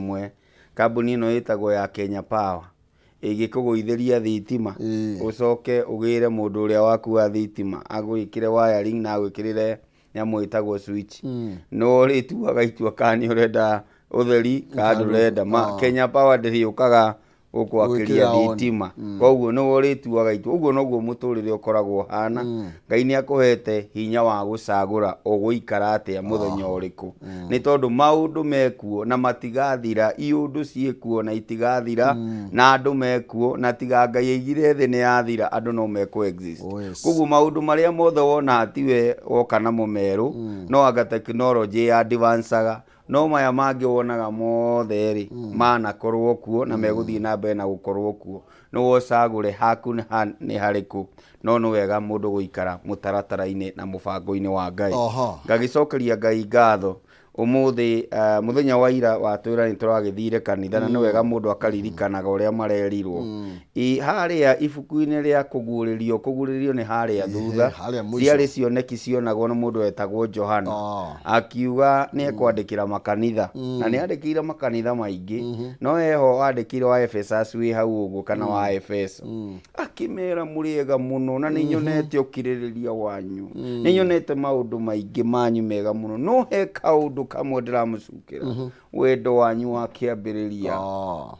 ĩmwe, kambuni ĩno ĩtagwo ya Kenya Power ĩngĩkũgũithĩria thitima, ũcoke ũgĩre mũndũ ũrĩa waku wa thitima agwĩkĩre wiring na agwĩkĩrĩre nyamũ ĩtagwo switch, no ũrĩtuaga itua kana nĩ ũrenda ũtheri kana ndũrenda. Kenya Power ndĩrĩũkaga gũkwakĩria Gwĩkĩra on. Thitima, koguo nĩwe ũrĩtuaga itua. Ũguo noguo mũtũrĩre ũkoragwo ũhana. Ngai nĩ akũhete hinya wa gũcagũra ũgũikara atĩa mũthenya ũrĩkũ, nĩ tondũ maũndũ mekuo na matigathira, iũndũ ciĩkuo na itigathira, na andũ mekuo na tiga Ngai aigire thĩ nĩ yathira, andũ no mekũ exist. Koguo maũndũ marĩa mothe wona tiwe woka namo merũ, no anga tekinoronjĩ ya advancaga, no maya mangĩ wonaga mothe rĩ, manakorwo kuo na megũthiĩ na mbere na gũkorwo kuo. Nĩwe ũcagũre haku nĩ harĩkũ, no nĩ wega mũndũ gũikara mũtaratara-inĩ na mũbango-inĩ wa Ngai. Ngagĩcokeria Ngai ngatho ũmũthĩ, mũthenya wa ira watwĩra nĩ tũragĩthire kanitha, na nĩ wega mũndũ akaririkanaga ũrĩa marerirwo. Harĩa ibuku-inĩ rĩa kũguũrĩrio, kũguũrĩrio nĩ harĩa thutha, Harĩa mũico. Ciarĩ cioneki cionagwo nĩ mũndũ wetagwo Johana. Akiuga nĩ ekwandĩkĩra makanitha, na nĩ andĩkĩire makanitha maingĩ, no eho andĩkĩire wa Ephesus wĩ hau ũguo, kana wa Efeso, akĩmera mũrĩ ega mũno na nĩ nyonete ũkirĩrĩria wanyu, nĩ nyonete maũndũ maingĩ manyu mega mũno, no he kaũndũ kamwe ndĩramũcukĩra: wendo wanyu wa kĩambĩrĩria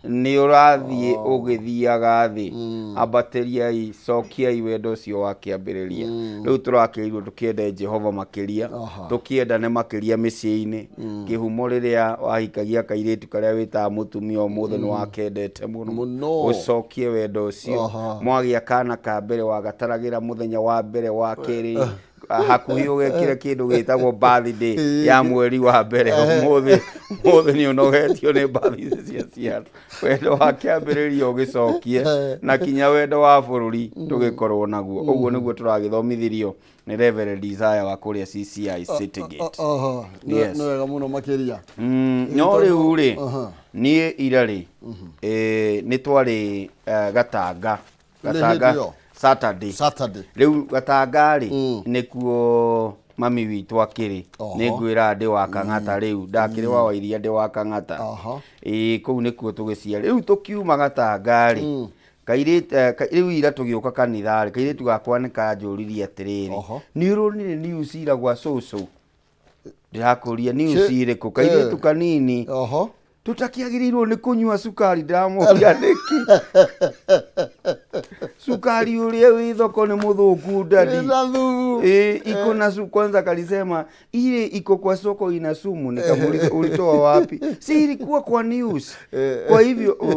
nĩ ũrathiĩ ũgĩthiaga thĩ. Ambatĩriai, cokiai wendo ũcio wa kĩambĩrĩria. Rĩu tũrakĩrirwo tũkĩende Jehova makĩria, tũkĩendane makĩria mĩciĩ-inĩ. Kĩhumo rĩrĩa wahikagia kairĩtu karĩa wĩtaga mũtumia ũmũthĩ, nĩ wakendete mũno. Mũno. Ũcokie wendo ũcio. Mwagĩa kana ka mbere, wagataragĩra mũthenya wa mbere, wa kerĩ, hakuhĩ ũgekĩre kĩndũ gĩtagwo birthday ya mweri wa mbere. Ũmũthĩ ũmũthĩ nĩ ũnogetio nĩ birthday cia ciana. Wendo wa kĩambĩrĩria ũgĩcokie, na kinya wendo wa bũrũri tũgĩkorwo naguo. Ũguo nĩguo tũragĩthomithirio nĩ Reverend Isaiah wa kũrĩa CCI City Gate. Nĩ wega mũno makĩria. No rĩu rĩ, niĩ ira rĩ, nĩ twarĩ Gatanga. Nĩ Gatanga. Hĩndĩ ĩyo? Saturday. Saturday. Rĩu Gatanga rĩ, nĩkuo mami witũ akĩrĩ. Nĩ ngwĩra ndĩ wa Kang'ata, rĩu ndakĩrĩ wa Wairia, ndĩ wa Kang'ata. Ĩĩ, kũu nĩkuo tũgĩciarĩ. Rĩu tũkiuma Gatanga rĩ, kairĩtu rĩu ira tũgĩũka kanitha rĩ, kairĩtu gakwa nĩ kanjũririe atĩrĩrĩ, "Nĩ ũronire news ira gwa cũcũ?" Ndĩrakũria, news ĩrĩkũ? Kairĩtu kanini. "Tũtakĩagĩrĩirwo nĩ kũnyua cukari." Ndĩramũria, "Nĩkĩ? Cukari ũrĩa wĩ thoko nĩ mũthũku, daddy." Ĩna thumu. Ĩ, iko na su. Kwanza kalisema ile iko kwa soko ina sumu. Nikamuuliza, "Ulitoa wapi?" "Si ilikuwa kwa news."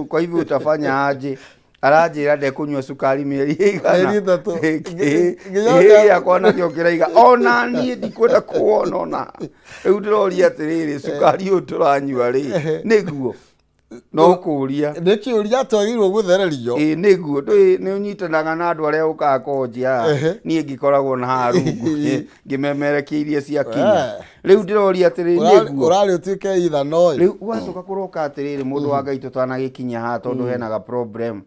Kwa hivyo utafanya aje?" Aranjĩra ndekũnyua cukari mĩeri ĩigana? Mĩeri 3. Ĩ, gĩakwa nakĩo kĩraiga ona niĩ ndikwenda kuona ona rĩu. Ndĩroria atĩrĩrĩ, cukari ũyũ tũranyua rĩ, nĩguo no kũria? Nĩ kĩũria twagĩrĩirwo gũthererio. Ĩ, nĩguo ndũĩ nĩ ũnyitanaga na andũ arĩa ũkaga kũnjia haha. Niĩ ngĩkoragwo na haha rungu ngĩmemerekia iria cia kinya. Rĩu ndĩroria atĩrĩrĩ, nĩguo Ũrarĩ ũtuĩke ithano ĩ. Rĩu gwacoka kũroka atĩrĩrĩ, mũndũ wa Ngai, tũtanagĩkinya haha, tondũ henaga problem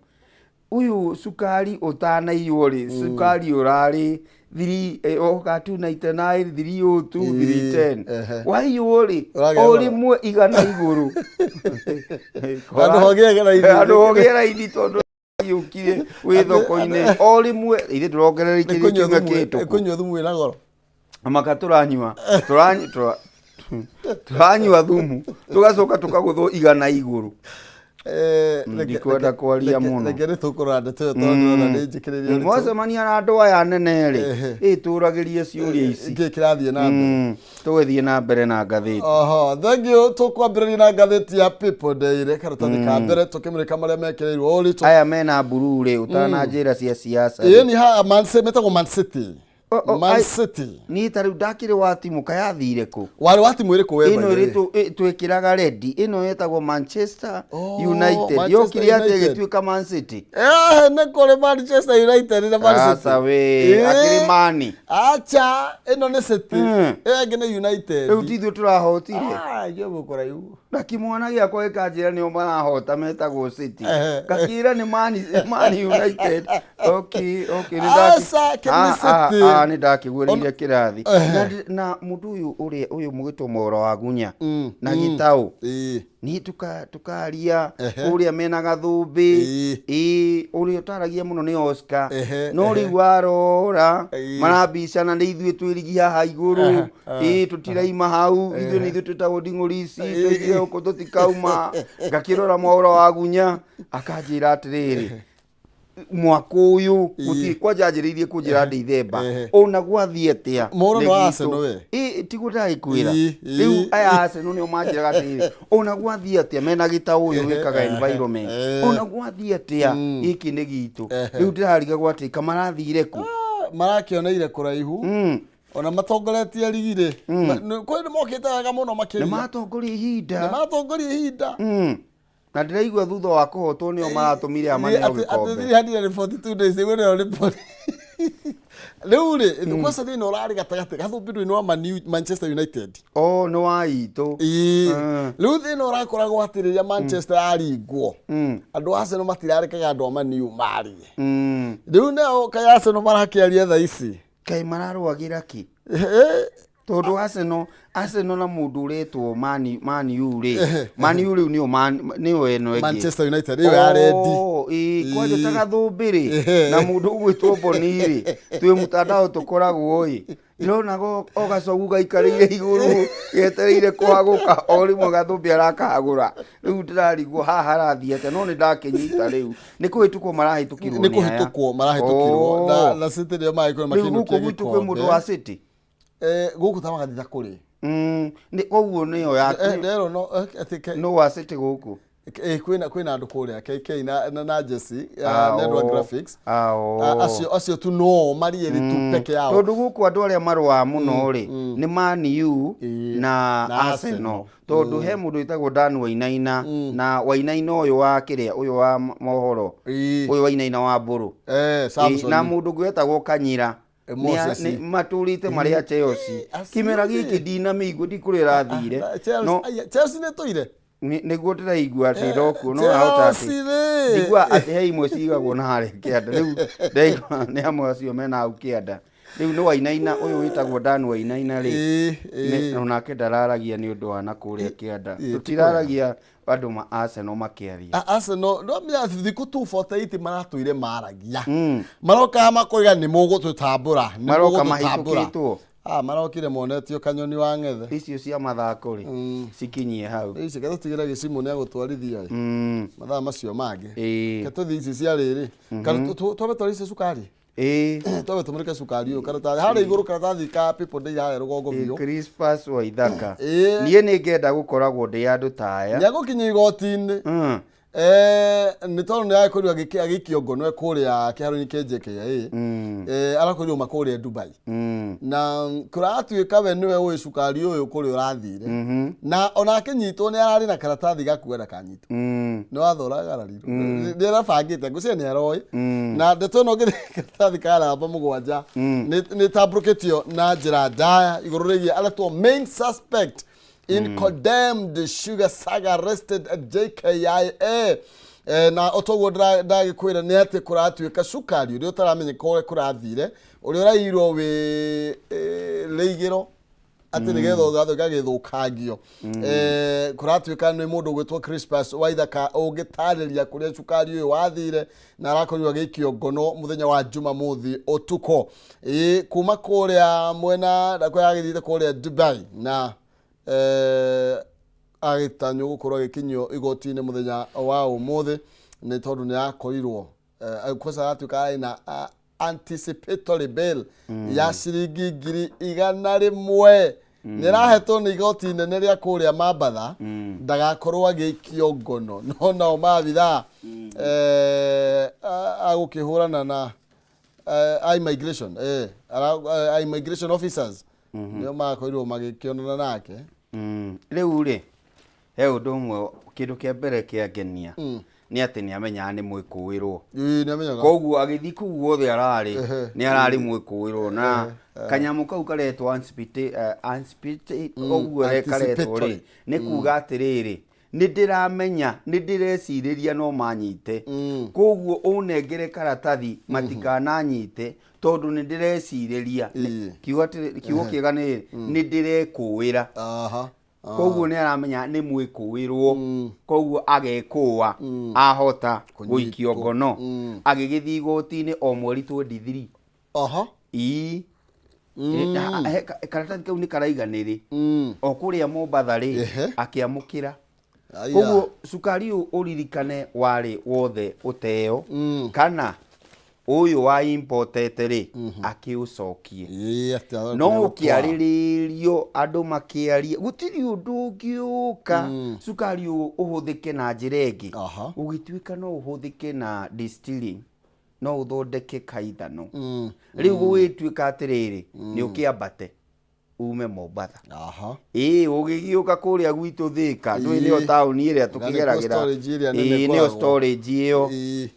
ũyũ, cukari ũtanaiywo rĩ, cukari ũrarĩ three oka 299, 302, 310. Waiywo rĩ, Ũragĩa o goro. rĩmwe 100 igũrũ. Handũ hogĩe raithi. Handũ hogĩe raithi, tondũ yũkire wĩ thoko-inĩ o rĩmwe ithe tũrongerera Nĩ ikĩrĩ kũnyua kiumia thumu. kĩhĩtũku. Kũnyua thumu wĩna goro. Maka tũranyua tũranyua thumu, tũgacoka tũkagũthwo 100 igũrũ. Ndikwenda kwaria mũno. Reke nĩ tũkũrora ndeto ĩyo, tondũ ndĩrona nĩ njĩkĩrĩrie ũritũ. Mwacemania na andũ aya nene rĩ, ĩtũragĩrie ciũria ici. Kĩ kĩrathiĩ na mbere? Tũgĩthiĩ na mbere na ngathĩti. Oho, thank you. Tũkwambĩrĩria na ngathĩti ya People Daily, karatathi ka mbere, tũkĩmũrĩka marĩa mekĩrĩirwo ũritũ. Aya mena mburuu rĩ, ũtananjĩra cia siasa rĩ. Ĩĩ, ni haha Man City, metagwo Man City. O, Man City. Niĩ ta rĩu ndakĩrĩ wa timu kayathire kũ? Warĩ wa timu ĩrĩkũ we? Ĩno by the ĩrĩ way? twĩkĩraga ready, ĩno ĩtagwo Manchester Oh, United. Manchester Yokire atĩa United. ĩgĩtuĩka Man City? Nĩ kũrĩ Manchester United na Man City. Aca we, akĩrĩ mani. Acha, ĩno nĩ City. Ĩyo ĩngĩ nĩ United. Rĩu ti ithuĩ tũrahotire? Ah, ithuĩ mũkũraihu. Na kĩmwana gĩakwa gĩkanjĩra nĩo marahota metagwo City. Ngakĩra nĩ Man United. Okay, nĩ Aca, kĩ nĩ City. Nĩ ndakĩguĩrĩire kĩrathi. Na mũndũ ũyũ ũrĩa ũyũ mũgĩtwo Mwaũra wa Gunya na Gĩtaũ. Niĩ tũkaria kũrĩa mena gathũmbĩ. Ĩĩ, ũrĩa ũtaragia mũno nĩ Oscar. No rĩu warora marambicana nĩ ithuĩ twĩ rigi haha igũrũ. Ĩĩ, tũtiraima hau, ithuĩ nĩ ithuĩ twĩtagwo nding'ũri ici, twaingĩra gũkũ tũtikauma. Ngakĩrora Mwaũra wa Gunya akanjĩra atĩrĩrĩ, mwaka ũyũ gũtirĩ kwanja anjĩrĩirie kũnjĩra ndĩithemba ona gwathiĩ atĩa. Mwaũra nĩ nĩ wa gwitũ. Arsenal we? Ĩ, tiguo ndagĩkwĩra. Ĩ. Rĩu aya Arsenal nĩo manjĩraga atĩrĩrĩ, ona gwathiĩ atĩa mena gĩtaũ ũyũ wĩkaga environment, ona gwathiĩ atĩa gĩkĩ nĩ gitũ. Rĩu ndĩrarigagwo atĩ kamarathire kũ. Marakĩoneire kũraihu. Ona matongoretie rigi rĩ, kwĩ nĩ mokĩte wega mũno makĩria. Nĩ matongoria ihinda. Nĩ matongoria ihinda. Na ndĩraigua thutha wa kũhotwo nĩo maratũmire amaneo Atĩ gĩkombe. 342 days ĩguo nĩyo riboti. Rĩu rĩ, kwanza thĩna ũrarĩ gatagatĩ gathũmbĩ ndũĩ nĩ wa Man U- Manchester United. Oh, nĩ wa itũ. Ĩĩ. Rĩu thĩna ũrakoragwo atĩ rĩrĩa Manchester yaringwo, andũ a Arsenal matirarekaga andũ a Man U marie. Rĩu nao kaĩ Arsenal marakĩaria thaa ici. Kaĩ mararũagĩra kĩ? Tondũ Arsenal na mũndũ ũretwo Man U rĩ, Man U rĩu nĩo nĩo ĩno ĩngĩ. Manchester United ĩyo ya rendi. Oh, ĩĩ, kwanja ta gathũmbĩ rĩ, na mũndũ ũgwĩtwo Boni rĩ, twĩ mtandao tũkoragwo ĩ, ndĩronaga o gacogu gaikarĩire igũrũ getereire kũhagũka, o rĩmwe gathũmbĩ arakahagũra. Rĩu ndĩrarigwo haha harathiĩ atĩa, no nĩ ndakĩnyita rĩu. Nĩ kũhĩtũkwo marahĩtũkirwo Nĩ nĩ aya. kũhĩtũkwo marahĩtũkirwo. Na City nĩo maragĩkorwo Rĩu makĩinũkia gũkũ gwitũ kwĩ mũndũ gĩkombe. wa City? Gũkũ ta magathiĩ ta kũrĩ. Nĩ koguo nĩyo ya Nderwo no, atĩ ke- no wa City gũkũ. Kwĩna andũ kũrĩa KK na Jesse, Network Graphics. Acio tu no marĩ erĩ tu peke yao. Tondũ gũkũ andũ arĩa marũaga mũno rĩ, nĩ Man U na na Arsenal. Arsenal. Tondũ he mũndũ wĩtagwo Dan Wainaina, na Wainaina ũyũ wa kĩrĩa, ũyũ wa mohoro, ũyũ Wainaina wa Mbũrũ. Samson. Na mũndũ ũngĩ wetagwo Kanyira. Moses. Nĩ matũrĩte marĩ a Chelsea. Acio Kĩmera rĩ. gĩkĩ ndinamĩigua ndikũrĩa ĩrathire. Chelsea, No, aya, Chelsea nĩ tũire. Nĩguo ndĩraigua atĩ ĩrokuo, no ahota atĩ Chelsea rĩ. Ndigua atĩ he imwe cigagwo na harĩa kĩanda. Rĩu ndaigua nĩ amwe acio mena hau kĩanda. Rĩu nĩ Wainaina ũyũ wĩtagwo Dan Wainaina rĩ. Onake ndararagia nĩ ũndũ wa na kũrĩa kĩanda. Tũtiraragia andũ ma Arsenal makĩaria. Arsenal, no mĩa thikũ 248 maratũire maragia. Maroka makoiga nĩ mũgũtũtambũra, nĩ Maroka mũgũtũtambũra. mahĩtũkĩtwo. Marokire monetio kanyoni wa ng'ethe. Icio cia mathako rĩ, cikinyie hau. Ici gatũtigĩra gĩcimũ nĩ agũtwarithia ĩ. Mathaa macio mangĩ. Ĩĩ. Ke tũthiĩ ici cia rĩrĩ. Kana twambe tware ici cukari. Ĩĩ. Twambe tũmũrĩke cukari ũyũ karatathi. Harĩa igũrũ karatathi ka People Daily harĩa rũgongo biũ. Crispus Waithaka. Ĩĩ. Niĩ nĩ ngenda gũkoragwo ndĩ andũ ta aya. Nĩ egũkinya igoti-inĩ. Nĩ tondũ nĩ arakorirwo agĩikio ngono e kũrĩa kĩharo-inĩ kĩa JKIA. Arakorirwo ma kũrĩa Dubai. Na kũratuĩka we nĩwe ũĩ cukari ũyũ kũrĩa ũrathire. Na ona akĩnyitwo nĩ ararĩ na karatathi ga kuga ndakanyitwo. Nĩ watho ũragararirwo. Nĩ arabangĩte, ngwĩciria nĩ aroĩ. Na ndeto ĩno ngĩrĩ karatathi ka namba 7 nĩ ĩtambũrũkĩtio na njĩra ndaya igũrũ rĩgiĩ aretwo main suspect in condemned sugar saga arrested at JKIA. Na otoguo ndagĩkwĩra nĩ atĩ kũratuĩka cukari ũrĩa ũtaramenyeka ũrĩa kũrathire, ũrĩa ũrairwo wĩ rĩigĩro atĩ nĩgetha ũgathiĩ ũgagĩthũkangio. Kũratuĩka nĩ mũndũ ũgwĩtwo Crispus Waithaka ũngĩtarĩria kũrĩa cukari ũyũ wathire, na arakorirwo agĩikio ngono mũthenya wa Jumamothi ũtukũ. Kuma kũrĩa mwena ndakwĩra agĩthiĩte kũrĩa Dubai na agĩtanywo gũkorwo agĩkinyio igoti-inĩ mũthenya wa ũmũthĩ nĩ tondũ nĩ akorirwo, kwanza aratuĩka arĩ na anticipatory bail ya ciringi ngiri igana rĩmwe. Nĩ arahetwo nĩ igoti inene rĩa kũrĩa Mambatha ndagakorwo agĩikio ngono, no nao maabithaa agũkĩhũrana na immigration, immigration officers nĩo makorirwo magĩkĩonana nake. Rĩu rĩ, he ũndũ ũmwe, kĩndũ kĩa mbere kĩangenia nĩ atĩ nĩ amenyaga nĩ mwĩkũĩrwo. Ĩĩ, nĩ amenyaga. Koguo agĩthiĩ kũu guothe ararĩ, nĩ ararĩ mwĩkũĩrwo, na kanyamũ kau karetwo ũguo karetwo rĩ, Anticipatory. nĩ kuga atĩrĩrĩ, Nĩ ndĩramenya, nĩ ndĩrecirĩria no manyite, koguo ũnengere karatathi matikananyite tondũ nĩ ndĩrecirĩria. Kiugo kiugo kĩega nĩ nĩ ndĩrekũĩra. Koguo nĩ aramenya nĩ mwĩkũĩrwo, koguo agekũa ahota gũikio ngono. Agĩgĩthiĩ igoti-inĩ o mweri 23. Ii. Karatathi kau nĩ karaiganĩrĩ o kũrĩa Mombatha rĩ, akĩamũkĩra. Aya. Koguo cukari ũyũ ũririkane warĩ wothe ũteo kana ũyũ wa importete rĩ, akĩũcokie. Ĩĩ, atĩ No gũtwara. ũkĩarĩrĩrio andũ makĩaria gũtirĩ ũndũ ũngĩũka cukari ũyũ ũhũthĩke na njĩra ĩngĩ. Ũgĩtuĩka no ũhũthĩke na distilling, no ũthondeke kaithano. Rĩu gũgĩtuĩka atĩrĩrĩ, nĩ ũkĩambate ume Mombatha. Ĩĩ, ũgĩgĩũka kũrĩa gwitũ Thĩka, ndũĩ nĩyo taũni ĩrĩa Na nĩkuo tũkĩgeragĩra. storage ĩrĩa nene Ĩĩ, nĩyo ĩkoragwo. storage ĩyo.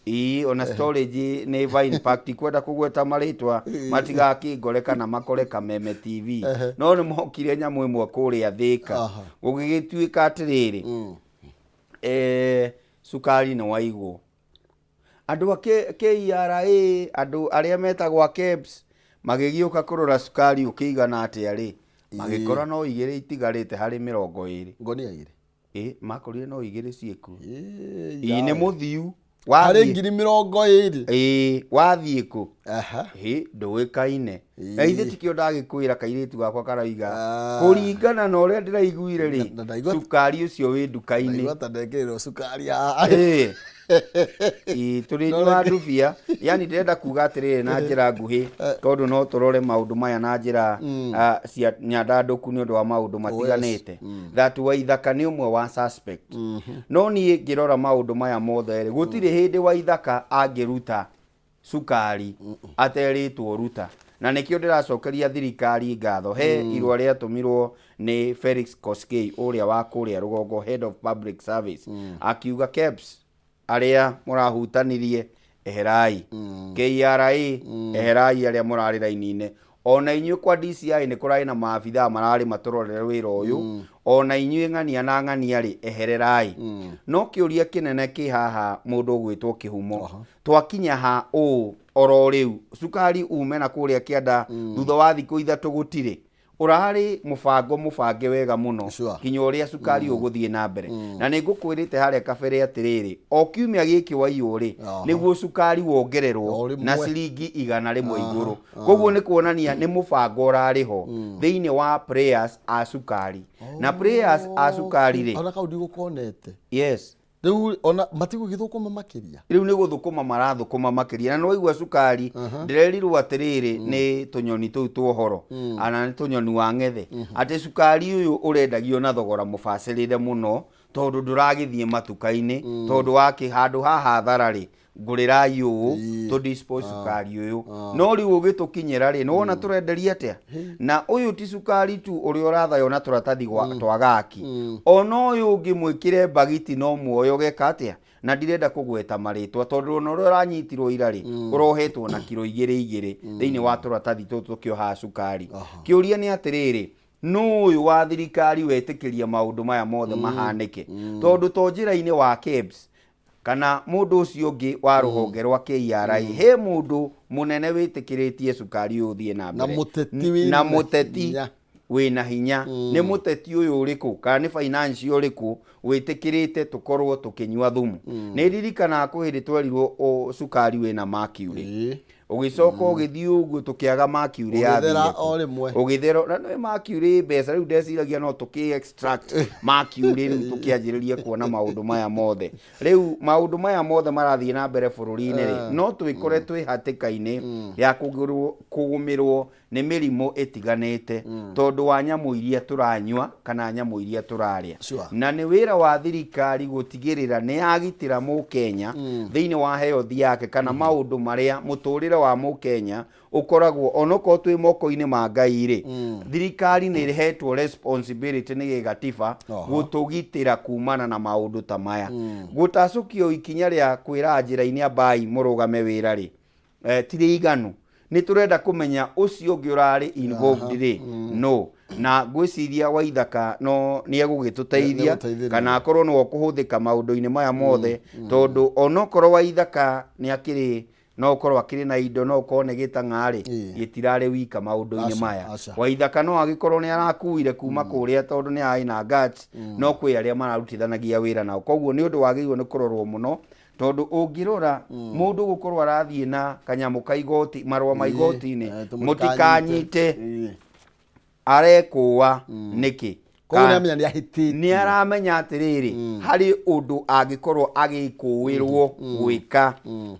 Ĩĩ, ona storage nĩ Vine Park, ndikwenda kũgweta marĩtwa matigakĩngore kana makore Kameme TV. No nĩ mokire nyamũ ĩmwe kũrĩa Thĩka. Gũgĩgĩtuĩka atĩrĩrĩ, cukari nĩ waigwo. Andũ a KRA, andũ arĩa metagwo a KEBS, magĩgĩũka kũrora cukari ũkĩigana atĩa rĩ, magĩkora no igĩrĩ itigarĩte harĩ 20. Ngonia igĩrĩ? Ĩ, makorire no igĩrĩ ciĩkuo. Ĩ, Ĩ, nĩ yawe. mũthiu. Harĩ Wathiĩ 20,000. Ĩ, wathiĩ kũ? Ĩ, ndũĩkaine. Na ithe tikĩo ndagĩkwĩra kairĩtu gakwa karaiga kũringana na ũrĩa ndĩraiguire rĩ, Na ndaigua cukari ũcio wĩ nduka-inĩ. Ndaigua ta ndekĩrĩrwo cukari haha. Ĩ, ĩ, tũrĩ nyua ndubia. Yani ndĩrenda kuga atĩrĩrĩ na njĩra nguhĩ, tondũ no tũrore maũndũ maya na njĩra cia nyandandũku nĩ ũndũ wa maũndũ matiganĩte. That Waithaka nĩ ũmwe wa suspect. No niĩ ngĩrora maũndũ maya mothe rĩ, gũtirĩ hĩndĩ Waithaka angĩruta cukari aterĩtwo ruta. Na nĩkĩo ndĩracokeria thirikari ngatho. He irũa rĩatũmirwo nĩ Felix Koskei ũrĩa wa kũrĩa rũgongo, head of public service, akiuga KEBS arĩa mũrahutanirie eherai, KRA eherai arĩa mũrarĩ raini-inĩ, ona inyuĩ kwa DCI nĩ kũrarĩ na maabithaa mararĩ matũrorere wĩra ũyũ, ona inyuĩ ng'ania na ng'ania rĩ, ehererai. No kĩũria kĩnene kĩ haha, mũndũ ũgwĩtwo Kĩhumo, twakinya ha ũũ oro rĩu cukari ume na kũrĩa kĩanda thutha wa thikũ 3 gũtirĩ? Ũrarĩ mũbango mũbange wega mũno nginya ũrĩa cukari ũgũthiĩ na mbere. Na nĩ ngũkwĩrĩte harĩa kabere atĩrĩrĩ, o kiumia gĩkĩ waiywo rĩ, nĩguo cukari wongererwo O rĩmwe. Na ciringi 100 igũrũ. Koguo nĩ kuonania nĩ mũbango ũrarĩ ho thĩinĩ wa players a cukari. Na players a cukari rĩ, Ona kau ndigũkonete. Yes. Rĩu ona matigũgĩthũkũma makĩria. Rĩu nĩ gũthũkũma marathũkũma makĩria. Na nĩ waigua cukari, ndĩrerirwo atĩrĩrĩ nĩ tũnyoni tũu twohoro, ana nĩ tũnyoni wa ng'ethe, atĩ cukari ũyũ ũrendagio na thogora mũbacĩrĩre mũno tondũ ndũragĩthiĩ matuka-inĩ, tondũ wakĩ handũ ha hathara rĩ, ngũrĩrai ũũ tũ dispose cukari ũyũ. No rĩu ũgĩtũkinyĩra rĩ, nĩ wona tũrenderia atĩa? Na ũyũ ti cukari tu ũrĩa ũrathaywo na tũratathi twa gaki, ona ũyũ ũngĩ mwĩkĩre mbagiti no muoyo ũgeka atĩa? Na ndirenda kũgweta marĩtwa tondũ ona ũrĩa ũranyitirwo ira rĩ, ũrohetwo na kiro igĩrĩ igĩrĩ thĩinĩ wa tũratathi tũtũ tũkĩohaga cukari. Kĩũria nĩ atĩrĩrĩ, nũ ũyũ wa thirikari wetĩkĩria maũndũ maya mothe mahanĩke? Tondũ to njĩra-inĩ wa KEBS kana mũndũ ũcio ũngĩ wa rũhonge rwa KRA, he mũndũ mũnene wĩtĩkĩrĩtie cukari ũyũ ũthiĩ na Na mbere. mũteti Na wĩna mũteti hinya. Wĩna hinya. Nĩ mũteti ũyũ ũrĩkũ kana nĩ financial ũrĩkũ wĩtĩkĩrĩte tũkorwo tũkĩnyua thumu? Nĩ ririkanaga kwĩ hĩndĩ twerirwo cukari wĩna mercury. Ũgĩcoka ũgĩthiĩ ũguo tũkĩaga mercury Ũgĩthera yathire kũ? O rĩmwe. Ũgĩthera na nĩ mercury mbeca rĩu ndeciragia no tũkĩ extract mercury rĩu tũkĩanjĩrĩrie kuona maũndũ maya mothe. Rĩu maũndũ maya mothe marathiĩ na mbere bũrũri-inĩ rĩ, no twĩkore twĩ hatĩka-inĩ ya kũgũmĩrwo nĩ mĩrimũ ĩtiganĩte tondũ wa nyamũ iria tũranyua kana nyamũ iria tũrarĩa. Na nĩ wĩra wa thirikari gũtigĩrĩra nĩ yagitĩra mũkenya thĩinĩ wa health yake kana maũndũ marĩa mũtũrĩre wa mũkenya ũkoragwo onokorwo twĩ moko-inĩ ma Ngai rĩ, thirikari nĩ ĩhetwo responsibility nĩ gĩgatiba gũtũgitĩra kumana na maũndũ ta maya. Gũtacũkio ikinya rĩa kwĩra njĩra-inĩ ambai mũrũgame wĩra rĩ, ti rĩiganu. Nĩ tũrenda kũmenya ũcio ũngĩ ũrarĩ involved rĩ, no. Na ngwĩciria Waithaka no nĩ egũgĩtũteithia Nĩegũteithĩrĩria. kana akorwo nĩwe ũkũhũthĩka maũndũ-inĩ maya mothe, tondũ onokorwo Waithaka nĩ akĩrĩ no ũkorwo akĩrĩ na indo, no ũkorwo nĩ gĩtang'a-rĩ, gĩtirarĩ wika maũndũ-inĩ maya. Aca. Waithaka no agĩkorwo nĩ arakuire kuma kũrĩa tondũ nĩ arĩ na guts, no kwĩ arĩa mararutithanagia wĩra nao. Koguo nĩ ũndũ wagĩrĩirwo nĩ kũrorwo mũno, tondũ ũngĩrora mũndũ gũkorwo arathiĩ na kanyamũ ka igoti, marũa ma igoti-inĩ, mũtikanyite, arekũa nĩkĩ? Koguo nĩ amenya nĩ ahĩtĩtie. Nĩ aramenya atĩrĩrĩ, harĩ ũndũ angĩkorwo agĩkũĩrwo gwĩka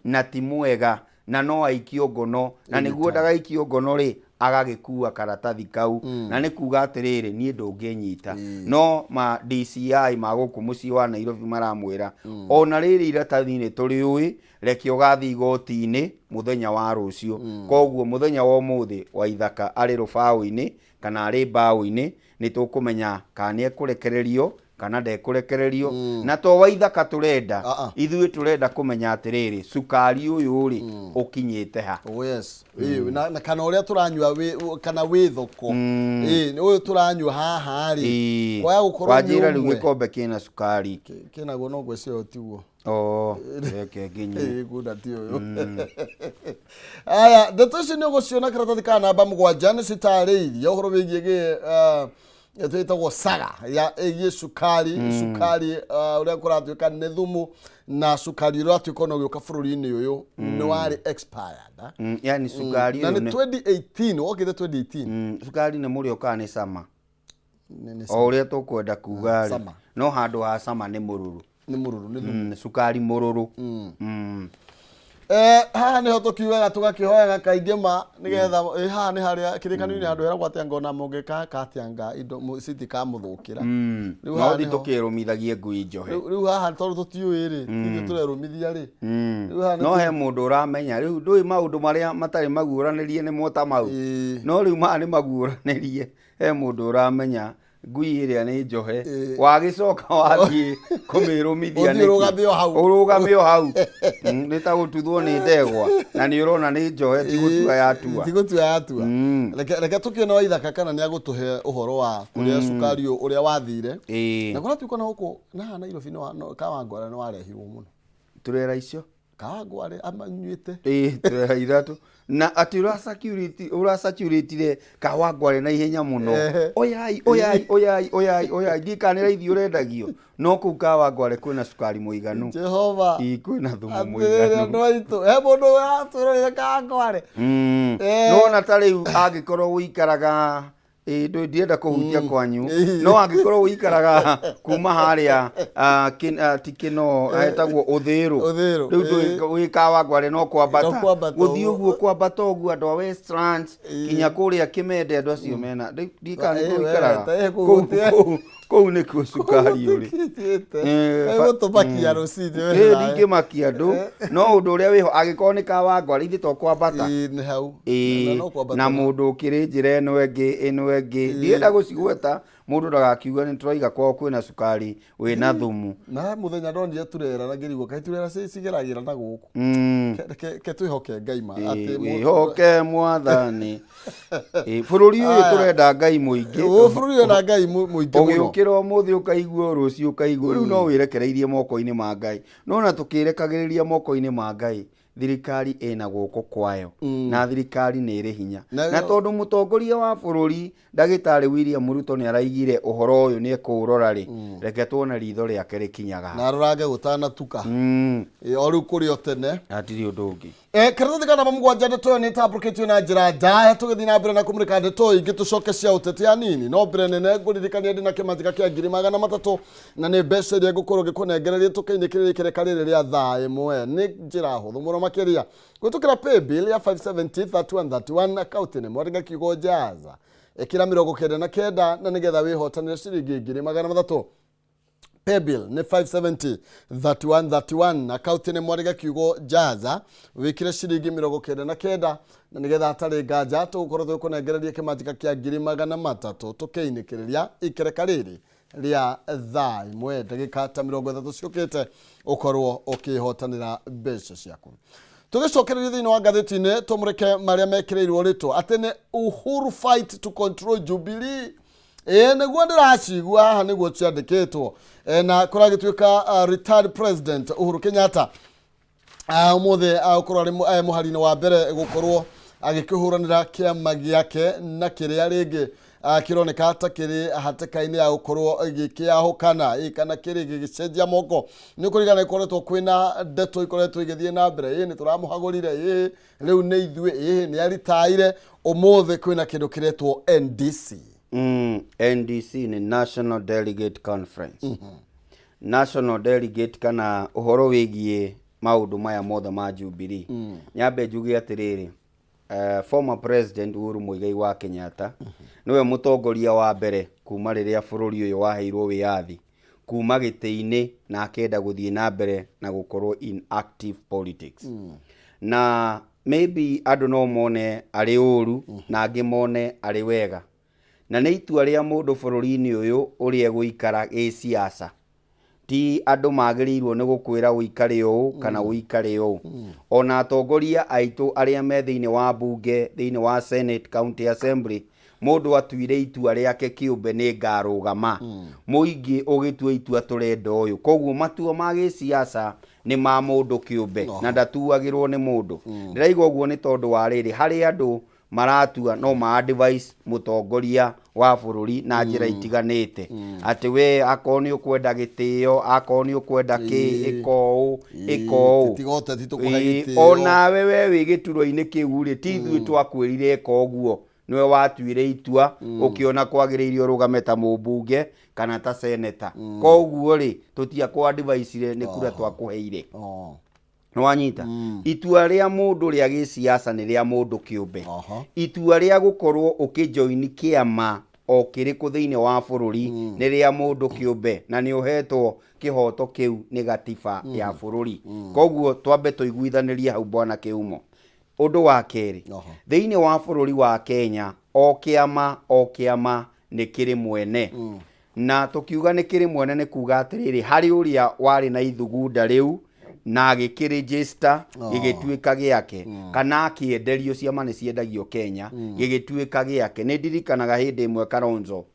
na ti mwega na no aikio ngono, na nĩguo ndagaikio ngono rĩ, agagĩkua karatathi kau, na nĩ kuga atĩrĩrĩ, niĩ ndũngĩnyita. No ma DCI ma gũkũ mũciĩ wa Nairobi maramwĩra ona rĩrĩ iratathi nĩ tũrĩũĩ, reke ũgathiĩ igoti-inĩ mũthenya wa rũciũ. Koguo mũthenya wa ũmũthĩ Waithaka arĩ rũbaũ-inĩ kana arĩ mbaũ-inĩ, nĩ tũkũmenya kana nĩ ekũrekererio kana ndekũrekererio. Na to Waithaka tũrenda, ithuĩ tũrenda kũmenya atĩrĩrĩ, cukari ũyũ rĩ, ũkinyĩte ha? Oh yes. Na kana ũrĩa tũranyua kana wĩ thoko. Ũyũ tũranyua haha rĩ, kwaya gũkorwo nĩ Wanjĩra rĩu ũmwe. gĩkombe kĩna cukari. Kĩnaguo no ngwĩciria ũyũ tiguo. Oh, reke nginyue. Ngunda ti ũyũ. Aya, ndeto ici nĩ ũgũciona karatathi ka namba 7, nĩ citarĩirie ũhoro wĩgiĩ ĩtagwo saga ya ĩgiĩ cukari, cukari ũrĩa kũratuĩka nĩ thumu, na cukari ũrĩa ũratuĩka ona ũgĩũka bũrũri-inĩ ũyũ nĩ warĩ expired. Yani cukari Na ũyũ nĩ 2018, wokĩte 2018. Cukari nĩ mũrĩo kana nĩ cama? Nĩ O ũrĩa tũkwenda kuga rĩ, Sama. no handũ ha cama nĩ mũrũrũ. Nĩ mũrũrũ, nĩ thumu. Cukari mũrũrũ. Haha nĩho tũkiugaga tũgakĩhoyaga kaingĩ ma nĩgetha haha nĩ harĩa kĩrĩkanĩro-inĩ handũ heragwo atĩa ngona mũngĩka atĩa indo citikamũthũkĩra. Rĩu No haha thi nĩho- tũkĩrũmithagie ngui njohe. Rĩu haha tondũ tũtiũĩ rĩ, ithuĩ tũrerũmithia rĩ. Rĩu haha nĩ No he mũndũ ũramenya rĩu ndũĩ maũndũ marĩa matarĩ maguũranĩrie nĩ mo ta mau. No rĩu maya nĩ maguũranĩrie, he mũndũ ũramenya ngui ĩrĩa nĩ njohe, wagĩcoka wathiĩ kũmĩrũmithia Ũthiĩ nĩkĩ? ũrũgame o hau. Ũrũgame o hau. Nĩ ta gũtuthwo nĩ ndegwa na nĩ ũrona nĩ njohe, ti gũtua yatua. Ti gũtua yatua. Reke tũkĩone Waithaka kana nĩ agũtũhe ũhoro wa kũrĩa cukari ũyũ ũrĩa wathire. Na kũratuĩka na gũkũ na haha Nairobi Kawangware nĩ warehirwo mũno. Turera icio? Kawangware amanyuĩte. Turera ithatũ. Na atĩ ũrasaturĩtire Kawangware na ihenya mũno. Oyai, oyai, oyai, oyai, oyai. Ndiũĩ kana nĩ raithi ũrendagio. No kũu Kawangware kwĩna cukari mũiganu. Jehova. Kwĩna thumu Atĩrĩrĩ mũiganu. andũ aitũ, he mũndũ ũratwĩrorire Kawangware. Nĩwona ta rĩu angĩkorwo ũikaraga ndĩrenda kũhutia kwanyu, no angĩkorwo ũikaraga kuma harĩa, ti Kĩno, etagwo Ũthĩrũ. Ũthĩrũ, Rĩu wĩ Kawangware no kwambata. No kwambata Gũthiĩ ũguo. ũguo kwambata ũguo andũ a Westlands, kinya kũrĩa Kĩmende andũ acio mena. Rĩu ndiũĩ kana nĩkuo ũikaraga. Kũu Kũu gũtirĩ. nĩkuo cukari ũrĩ. Gũtũmakia rũcinĩ we nawe. Ndingĩmakia andũ, no ũndũ ũrĩa wĩho angĩkorwo nĩ Kawangware ithuĩ to kwambata. Nĩ hau. Na no kwambata Na mũndũ ũkĩrĩ njĩra ĩno ĩngĩ, ĩno ĩngĩ, ndienda gũcigweta, mũndũ ndagakiuge nĩ tũraiga kwao kwĩna cukari wĩna thumu. Na mũthenya ndonire turera na ngĩrigwo kaĩ turera cigeragĩra na gũkũ. Ke twĩhoke Ngai ma atĩ Wĩhoke Mwathani. Bũrũri ũyũ Aya. tũrenda Ngai mũingĩ. Ũyũ bũrũri ũyũ na Ngai mũingĩ mũno. Ũgĩũkĩra ũmũthĩ ũkaigua, rũciũ ũkaigua. Rĩu no wĩrekereirie moko-inĩ ma Ngai. No ona tũkĩrekagĩrĩria moko-inĩ ma Ngai, thirikari ĩna guoko kwayo. Na thirikari nĩ ĩrĩ hinya. Na tondũ mũtongoria wa bũrũri ndagĩtarĩ William Ruto nĩ araigire ũhoro ũyũ nĩ ekũũrora rĩ, reke tuone ritho rĩake rĩkinyaga. Na arorange gũtanatuka. O rĩu kũrĩ o tene. Hatirĩ ũndũ ũngĩ. Karatathi ka namba 7, ndeto ĩyo nĩ ĩtambũrũkĩtio na njĩra ndaya. Tũgĩthiĩ na mbere na kũmũrĩka ndeto ingĩ tũcoke cia ũteti anini, no mbere nene ngũririkania ndĩ na kĩmanjĩka kĩa 300,000, na nĩ mbeca iria ngũkorwo ngĩkũnengereria tũkĩinĩkĩrĩria ikereka rĩrĩ rĩa thaa 1. Nĩ njĩra hũthũ mũno makĩria kũhĩtũkĩra paybill ya 570 31 31, akaunti nĩ mwandĩka kiugo Jaza, ĩkĩra 99, na nĩgetha wĩhotanĩre ciringi 300,000. Paybill nĩ 570 31 31, akaunti nĩ mwandĩka kiugo Jaza, wĩkĩre ciringi 99, na nĩgetha hatarĩ nganja tũgũkorwo tũgĩkũnengereria kĩmanjĩka kĩa 300,000 tũkĩinĩkĩrĩria ikereka rĩrĩ rĩa thaa 1 ndagĩka ta 30 ciũkĩte, ũkorwo ũkĩhotanĩra mbeca ciaku. Tũgĩcokereria thĩinĩ wa ngathĩti-inĩ, tũmũrĩke marĩa mekĩrĩirwo rĩtũ atĩ nĩ Uhuru fight to control Jubilee. Ĩĩ, nĩguo ndĩracigua haha, nĩguo ciandĩkĩtwo. Na kũragĩtuĩka retired President Uhuru Kenyatta ũmũthĩ gũkorwo arĩ mũhari-inĩ wa mbere gũkorwo agĩkĩhũranĩra kĩama gĩake na kĩrĩa rĩngĩ kĩroneka ta kĩrĩ hatĩka-inĩ ya gũkorwo gĩkĩahũkana, kana kĩrĩ gĩgĩcenjia moko. Nĩ kũringana ikoretwo kwĩna ndeto ikoretwo igĩthiĩ na mbere, ĩ nĩ tũramũhagũrire, ĩ rĩu nĩ ithuĩ, ĩ nĩ aritaire. Ũmũthĩ kwĩna kĩndũ kĩretwo NDC. NDC nĩ National Delegate Conference. National Delegate kana ũhoro wĩgiĩ maũndũ maya mothe ma Jubilee. Nyambe njuge atĩrĩrĩ, former President Uhuru Muigai wa Kenyatta nĩwe mũtongoria wa mbere kuma rĩrĩa bũrũri ũyũ waheirwo wĩyathi kuma gĩtĩ-inĩ na akenda gũthiĩ na mbere na gũkorwo in active politics. Na maybe andũ no mone arĩ ũru na angĩ mone arĩ wega. Na nĩ itua rĩa mũndũ bũrũri-inĩ ũyũ ũrĩa egũikara gĩsiasa. Ti andũ magĩrĩirwo nĩ gũkwĩra ũikare ũũ kana ũikare ũũ. Ona atongoria aitũ arĩa me thĩinĩ wa mbunge, thĩinĩ wa Senate, County Assembly, mũndũ atuire itua rĩake kĩũmbe, nĩ ngarũgama. Mũingĩ ũgĩtua itua tũrenda ũyũ. Koguo matua ma gĩsiasa nĩ ma mũndũ kĩũmbe na ndatuagĩrwo nĩ mũndũ. Ndĩraiga ũguo nĩ tondũ wa rĩrĩ, harĩ andũ maratua no ma advice mũtongoria wa bũrũri na njĩra itiganĩte, atĩ we akorwo nĩ ũkwenda gĩtĩo, akorwo nĩ ũkwenda kĩ, ĩka ũũ, ĩka ũũ. Tiga ũteti, tũkũhe gĩtĩo. Onawe we wĩ gĩturwa-inĩ kĩu rĩ, ti ithuĩ twakwĩrire ĩka ũguo, nĩwe watuire itua ũkĩona kwagĩrĩire ũrũgame ta mũmbunge kana ta seneta. Koguo rĩ, tũtiakũ advice nĩ kura twakũheire. Nĩwanyita? Itua rĩa mũndũ rĩa gĩsiasa nĩ rĩa mũndũ kĩũmbe. Itua rĩa gũkorwo ũkĩjoini kĩama o kĩrĩkũ thĩinĩ wa bũrũri nĩ rĩa mũndũ kĩũmbe na nĩ ũhetwo kĩhoto kĩu nĩ gatiba ya bũrũri. Koguo twambe tũiguithanĩrie hau, bwana Kĩumo. Ũndũ wa kerĩ, thĩinĩ wa bũrũri wa Kenya o kĩama o kĩama nĩ kĩrĩ mwene. Na tũkiuga nĩ kĩrĩ mwene nĩ kuga atĩrĩrĩ, harĩ ũrĩa warĩ na ithugunda rĩu na agĩkĩrĩnjĩsta gĩgĩtuĩka gĩake, kana akĩenderio. Ciama nĩ ciendagio Kenya, gĩgĩtuĩka gĩake. Nĩ ndirikanaga hĩndĩ ĩmwe Kalonzo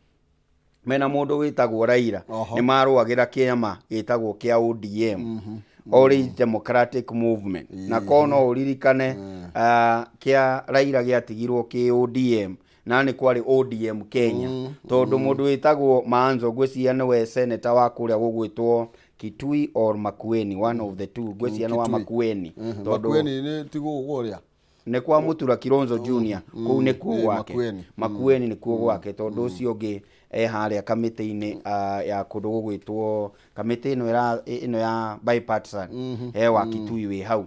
mena mũndũ wĩtagwo Raila nĩ marũagĩra kĩama gĩtagwo kĩa ODM, Orange Democratic Movement, na ko no ũririkane kĩa Raila gĩatigirwo kĩ ODM na nĩ kwarĩ ODM Kenya, tondũ mũndũ wĩtagwo Maanzo, ngwĩciria nĩwe senator wa kũrĩa gũgwĩtwo Kitui or Makueni, one of the two, ngwĩciria nĩ wa Kitui. Makueni, tondũ Makueni nĩ tiguo kũrĩa nĩ kwa Mutura Kilonzo Junior, kũu nĩkuo gwake. Makueni. Makueni nĩkuo gwake, tondũ ũcio ũngĩ e harĩa kamĩtĩ-inĩ ya kũndũ gũgwĩtwo kamĩtĩ ĩno ĩno ya bipartisan, he wa Kitui wĩ hau.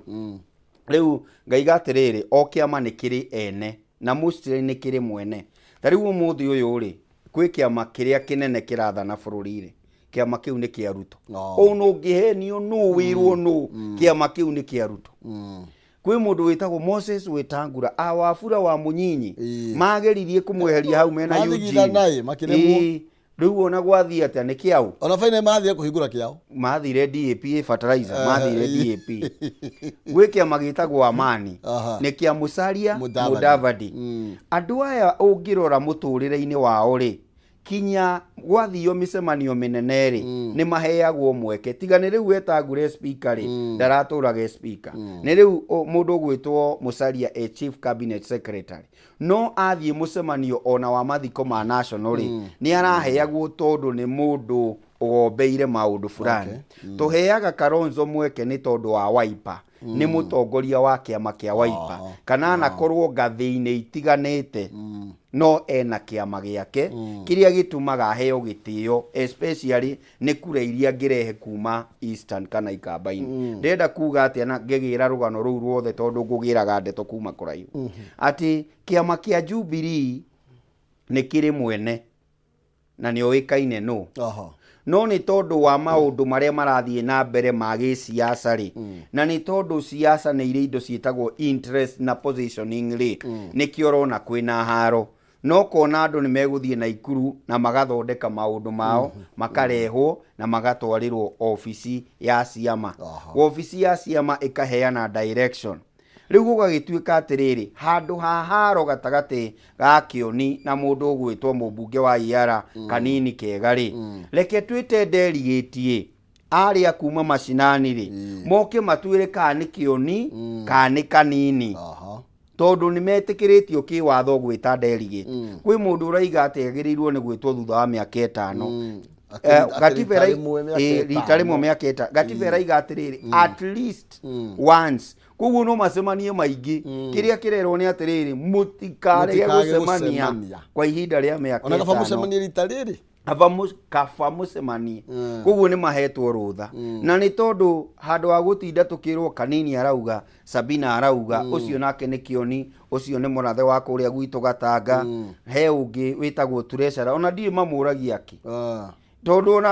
Rĩu ngaiga atĩrĩrĩ, o kĩama nĩ kĩrĩ ene na mostly nĩ kĩrĩ mwene. Ta rĩu ũmũthĩ ũyũ rĩ, kwĩ kĩama kĩrĩa kĩnene kĩrathana bũrũri rĩ, kĩama kĩu nĩ kĩa Ruto. Ona ũngĩhenio nũ, wĩrwo nũ, kĩama kĩu nĩ kĩa Ruto. Kwĩ mũndũ wĩtagwo Moses Wetangula a Wafula wa Mũnyinyi, mageririe kũmweheria hau mena Mathigithana Eugene. ĩ, makĩremwo. Rĩu ona gwathiĩ atĩa, nĩ kĩaũ? Ona baina mathire kũhingũra kĩao. Mathire DAP fertilizer, mathire DAP. Gwĩ kĩama gĩtagwo Amani, nĩ kĩa Musalia Mudavadi. Mudavadi. Andũ aya ũngĩrora mũtũrĩre-inĩ wao rĩ, kinya gwathio mĩcemanio mĩnene rĩ, nĩ maheagwo mweke. Tiga nĩ rĩu wetangure speaker rĩ, ndaratũraga e speaker. Nĩ rĩu mũndũ ũgwĩtwo Musalia e chief cabinet secretary, no athiĩ mũcemanio ona wa mathiko ma national rĩ, nĩ araheagwo tondũ nĩ mũndũ ũgombeire maũndũ fulani. Tũheaga Kalonzo mweke nĩ tondũ wa Wiper, nĩ mũtongoria wa kĩama kĩa Wiper, kana anakorwo ngathĩ-inĩ itiganĩte, no ena kĩama gĩake kĩrĩa gĩtũmaga aheo gĩtĩo, especially nĩ kura iria angĩrehe kuma Eastern kana Ikamba-inĩ. Ndĩrenda kuga atĩa na ngĩgĩra rũgano rũu ruothe, tondũ ngũgĩraga ndeto kuma kũraihu, atĩ kĩama kĩa Jubilee nĩ kĩrĩ mwene na nĩ oĩkaine nũ. No nĩ tondũ wa maũndũ marĩa marathiĩ na mbere ma gĩsiasa rĩ, na nĩ tondũ siasa nĩ irĩ indo ciĩtagwo interest na positioning rĩ, nĩkĩo ũrona kwĩna haro. No kona andũ nĩ megũthiĩ Naikuru na magathondeka maũndũ mao, makarehwo na magatwarĩrwo obici ya ciama. Obici ya ciama ĩkaheana direction. Rĩu gũgagĩtuĩka atĩrĩrĩ, handũ ha haro gatagatĩ ga Kĩoni na mũndũ ũgwĩtwo mũmbunge wa Iara Kanini Kega rĩ, reke twĩte delegate ĩ, arĩa kuma macinani rĩ, moke matuĩre kana nĩ Kĩoni kana nĩ Kanini. Tondũ nĩ metĩkĩrĩtio kĩwatho gwĩta delegate. Kwĩ mũndũ ũraiga atĩ agĩrĩirwo nĩ gwĩtwo thutha wa mĩaka 5. Atĩ Gatiba rita rĩmwe mĩaka rita rĩmwe ĩtano. mĩaka 5. Gatiba ĩraiga atĩrĩrĩ, at least once. Koguo no macemanie maingĩ. Kĩrĩa kĩrerwo nĩ atĩrĩrĩ, mũtikarege Mũtikarege gũcemania gũcemania. kwa ihinda rĩa mĩaka Ona kaba 5. mũcemanie rita rĩrĩ. Kaba mũcemanie. Koguo nĩ mahetwo rũtha. Na nĩ tondũ handũ ha gũtinda tũkĩrwo Kanini arauga, Sabina arauga, ũcio nake nĩ Kĩoni, ũcio nĩ mũrathe wa kũrĩa gwitũ Gatanga, he ũngĩ wĩtagwo Treasurer, ona ndiũĩ mamũragia kĩ. Tondũ ona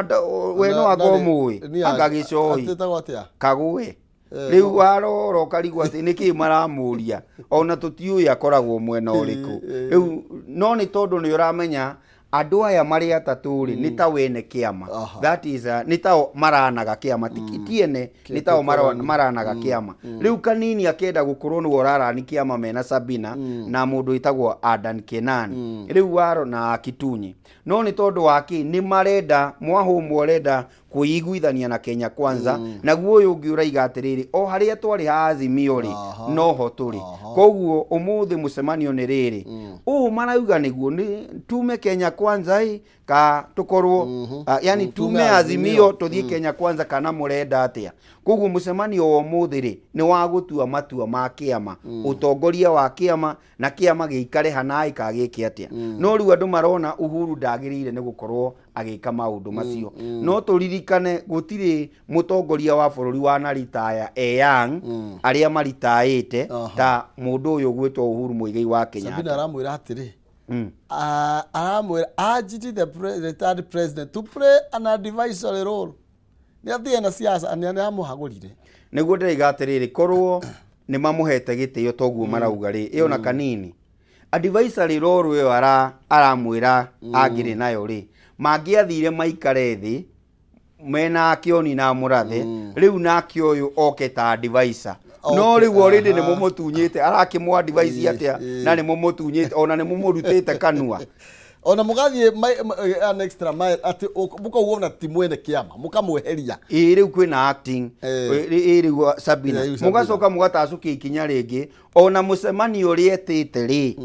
we no anga ũmũĩ, anga gĩcoi. Atĩtagwo atĩa? Kagũe. Rĩu warora ũkarigwo atĩ nĩkĩ maramũria, ona tũtiũĩ akoragwo mwena ũrĩkũ. Rĩu no nĩ tondũ nĩ ũramenya andũ aya marĩ atatũ rĩ, nĩ ta wene kĩama. That is, nĩ tao maranaga kĩama, ti ene, nĩ tao maranaga kĩama. Rĩu Kanini akĩenda gũkorwo nĩwe ũrarani kĩama mena Sabina na mũndũ wĩtagwo Adan Kenan. Rĩu waro na Kitunyi. No nĩ tondũ wa kĩ, nĩ marenda, Mwahũmũ ũrenda kwĩiguithania na Kenya Kwanza, naguo ũyũ ũngĩ ũraiga atĩrĩrĩ, o harĩa twarĩ ha Azimio rĩ, noho tũrĩ. Koguo ũmũthĩ mũcemanio nĩ rĩrĩ, ũũ marauga nĩguo nĩ tume Kenya Kwanza ĩ, ka tũkorwo, yani Tume tume Azimio Azimio. tũthiĩ Kenya Kwanza kana mũrenda atĩa. Koguo mũcemanio wa ũmũthĩ rĩ, nĩ wa gũtua matua ma kĩama, ũtongoria wa kĩama, na kĩama gĩikare hanaĩ ka gĩke atĩa. No rĩu andũ marona Uhuru ndagĩrĩire nĩ gũkorwo agĩka maũndũ macio. No tũririkane gũtirĩ mũtongoria wa bũrũri wa ritaya e young, arĩa maritaĩte ta mũndũ ũyũ ũgwĩtwo Uhuru Muigai wa Sabina Kenyatta. aramwĩra atĩrĩ, aramwĩra urged the retired president to play an advisory role. Nĩ athie na siasa, nĩ amũhagũrire. Nĩguo ndĩraiga atĩrĩrĩ, korwo nĩ mamũhete gĩtĩo toguo marauga rĩ, ĩyo na Kanini advisory role ĩyo aramwĩra angĩrĩ nayo rĩ, mangĩathire maikare thĩ mena Kĩoni na Mũrathe, rĩu nake ũyũ oke ta advisor. No rĩu already nĩ mũmũtunyĩte, arakĩmũ advise atĩa na nĩ mũmũtunyĩte, ona nĩ mũmũrutĩte kanua. Ona mũgathiĩ an extra mile atĩ mũkauga ona ti mwene kĩama, mũkamweheria. Ĩĩ, rĩu kwĩna acting. Ĩĩ, rĩu Sabina. Rĩu Sabina. Mũgacoka mũgatacũkia ikinya rĩngĩ, ona mũcemanio ũrĩa etĩte rĩ,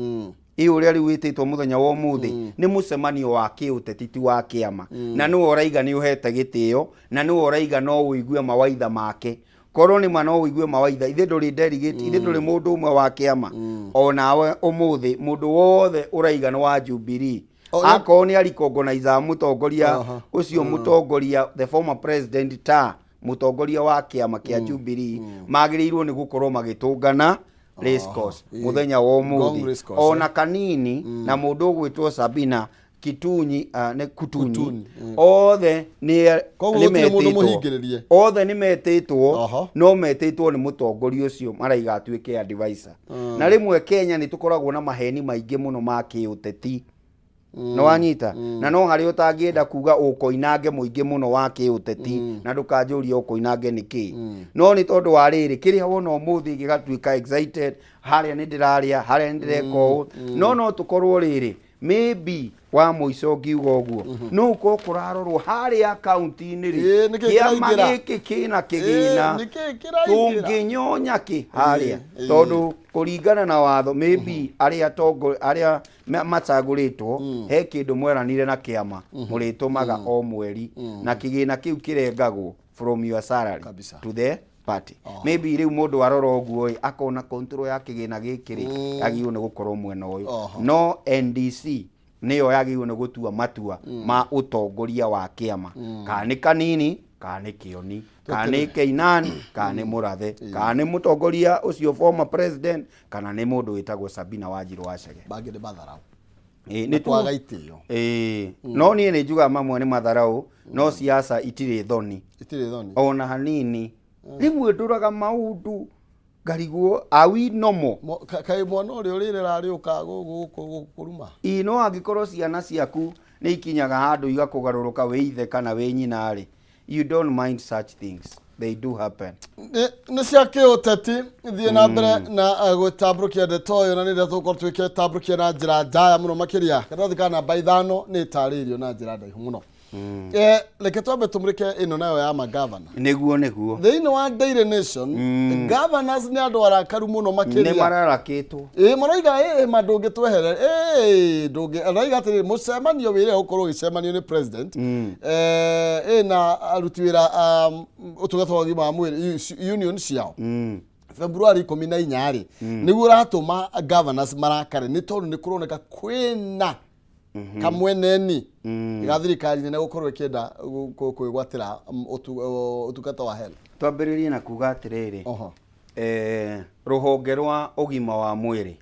ĩ ũrĩa rĩu wĩtĩtwo mũthenya wa ũmũthĩ, nĩ mũcemanio wa kĩũteti ti wa kĩama. Na nĩwe ũraiga nĩ ũhete gĩtĩo, na nĩwe ũraiga no ũigue mawaitha make. Korwo nĩ ma no ũigue mawaitha, ithe ndũrĩ delegate, ithe ndũrĩ mũndũ ũmwe wa kĩama. Onawe ũmũthĩ mũndũ wothe ũraiga nĩ wa Jubilee. Akorwo nĩ arikongonizaga mũtongoria ũcio, mũtongoria the former president ta mũtongoria wa kĩama kĩa Jubilee, magĩrĩirwo nĩ gũkorwo magĩtũngana race course mũthenya wa Ngong ũmũthĩ. Race Course, Ona Kanini na mũndũ ũgwĩtwo Sabina Kitunyi, nĩ Kutunyi, Kutunyi, othe nĩ Koguo nĩ gũtirĩ mũndũ metĩtwo. mũhingĩrĩrie. Othe nĩ metĩtwo, no metĩtwo nĩ mũtongoria ũcio maraiga atuĩke advisor. Na rĩmwe Kenya nĩ tũkoragwo na maheni maingĩ mũno ma kĩũteti. Nĩ wanyita? Na no harĩa ũtangĩenda kuga ũkoinange mũingĩ mũno wa kĩũteti, na ndũkanjũrie ũkoinange nĩ kĩ. No nĩ tondũ wa rĩrĩ, kĩrĩa wona ũmũthĩ gĩgatuĩka excited, harĩa nĩ ndĩrarĩa, harĩa nĩ ndĩreka ũũ. No no tũkorwo rĩrĩ, maybe wa mũico ngiuga ũguo, no ũkorwo kũrarorwo harĩa akaunti-inĩ rĩ, Ĩĩ, nĩkĩ kĩama kĩraingĩra? gĩkĩ kĩna kĩgĩna, Ĩĩ, nĩkĩ kĩraingĩra? tũngĩnyonya kĩ harĩa? Ĩĩ. Tondũ kũringana na watho, maybe arĩa arĩa macagũrĩtwo, he kĩndũ mweranire na kĩama mũrĩtũmaga o mweri, na kĩgĩna kĩu kĩrengagwo from your salary Kabisa. to the party. Maybe rĩu mũndũ arora ũguo ĩ, akona control ya kĩgĩna gĩkĩ rĩ, yagĩrĩirwo nĩ gũkorwo mwena ũyũ. No NDC nĩyo yagĩrĩirwo nĩ gũtua matua ma ũtongoria wa kĩama, kana nĩ Kanini, kana nĩ Kĩoni, kana nĩ Keinan, kana nĩ Mũrathe, kana nĩ mũtongoria ũcio former president, kana nĩ mũndũ wĩtagwo Sabina Wanjiru wa Chege. Bangĩ nĩ matharau. Ĩĩ, Na nĩ kwaga itĩo. Ĩĩ, no niĩ nĩ njugaga mamwe nĩ matharau, no siasa itirĩ thoni. Itirĩ thoni. Ona hanini. Rĩmwe ndũraga maũndũ ngarigwo, are we normal? Kaĩ mwana ũrĩa ũrĩrera arĩũka kũruma? Ĩĩ, no angĩkorwo ciana ciaku nĩ ikinyaga handũ igakũgarũrũka wĩ ithe kana wĩ nyina rĩ, you don't mind such things. They do happen. Nĩ cia kĩũteti. Thiĩ na mbere na gũtambũrũkia ndeto ĩyo, na nĩ rĩrĩa tũgũkorwo twĩkĩtambũrũkia na njĩra njaya mũno makĩria. Karatathi ka namba 5 nĩ ĩtarĩirio na njĩra ndaihu mũno. Reke twambe tũmũrĩke ĩno nayo ya magavana. Nĩguo. Thĩinĩ wa Daily Nation, governors nĩ andũ arakaru mũno Nĩ makĩria. mararakĩtwo. Ĩ marauga ĩ ma ndũngĩtweherera, ĩ ndũngĩ arauga atĩrĩrĩ, mũcemanio wĩrĩa ũkorwo ũgĩcemanio nĩ president ĩ na aruti wĩra a ũtungata wa ũgima wa mwĩrĩ, union ciao, February 14 rĩ, nĩguo ũratũma governors marakare, nĩ tondũ nĩ kũroneka kwĩna kamweneni ga thirikari nene gũkorwo ĩkĩenda kwĩgwatĩra ũtungata wa health. Twambĩrĩrie na kuga atĩrĩrĩ, rũhonge rwa ũgima wa mwĩrĩ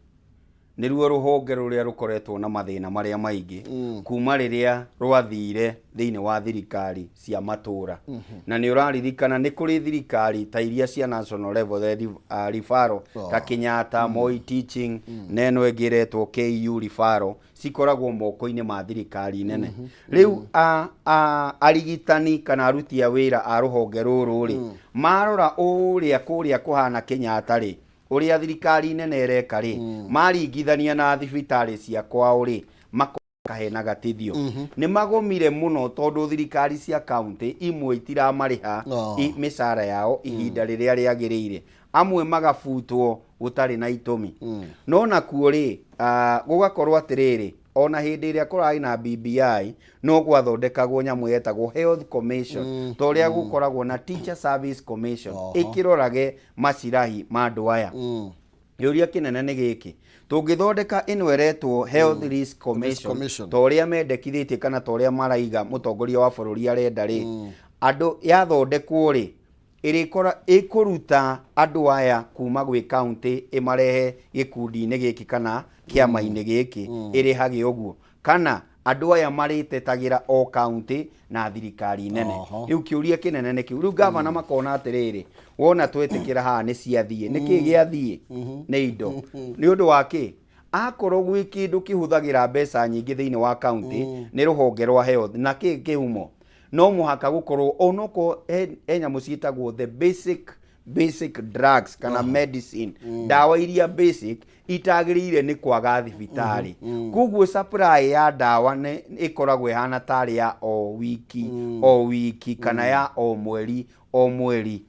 nĩruo rũhonge rũrĩa rũkoretwo na mathĩna marĩa maingĩ kuma rĩrĩa rwathire thĩinĩ wa thirikari cia matũra. Na nĩ ũraririkana nĩ kũrĩ thirikari ta iria cia national level, the referral, ta Kenyatta, Moi Teaching, na ĩno ĩngĩ ĩretwo KU referral, cikoragwo moko-inĩ ma thirikari nene. Rĩu arigitani kana aruti a wĩra a rũhonge rũrũ rĩ, marora ũrĩa kũrĩa kũhana Kenyatta rĩ, ũrĩa thirikari nene ĩreka rĩ, maringithania na thibitarĩ cia kwao rĩ, makahena gatithio. Nĩ magomire mũno tondũ thirikari cia kaunti imwe itiramarĩha mĩcara yao ihinda rĩrĩa rĩagĩrĩire, amwe magabutwo gũtarĩ na itũmi. No nakuo rĩ, gũgakorwo atĩrĩrĩ, ona hĩndĩ ĩrĩa kũrarĩ na BBI no gwathondekagwo nyamũ yetagwo Health Commission, ta ũrĩa gũkoragwo na Teacher Service Commission, ĩkĩrorage macirahi ma andũ aya. Kĩũria kĩnene nĩ gĩkĩ: tũngĩthondeka ĩno ĩretwo Health Risk Commission, Commission, ta ũrĩa mendekithĩtie kana ta ũrĩa maraiga mũtongoria wa bũrũri arenda rĩ, andũ yathondekwo rĩ, ĩrĩkora ĩkũruta andũ aya kuma gwĩ kaunti ĩmarehe gĩkundi-inĩ gĩkĩ kana kĩama-inĩ gĩkĩ, ĩrĩhage ũguo, kana andũ aya marĩtetagĩra o kaunti na thirikari nene? Rĩu kĩũria kĩnene nĩ kĩu. Rĩu gavana makona atĩrĩrĩ, wona twetĩkĩra haha nĩ ciathiĩ, nĩ kĩĩ gĩathiĩ? Nĩ indo. Nĩ ũndũ wa kĩ? Akorwo gwĩ kĩndũ kĩhũthagĩra mbeca nyingĩ thĩinĩ wa kaunti nĩ rũhonge rwa health. Na kĩ kĩhumo no mũhaka gũkorwo onokorwo he nyamũ ciĩtagwo the basic drugs kana medicine, ndawa iria basic itagĩrĩire nĩ kwaga thibitarĩ. Koguo supply ya ndawa nĩ ĩkoragwo ĩhana tarĩ ya o wiki o wiki kana ya o mweri o mweri.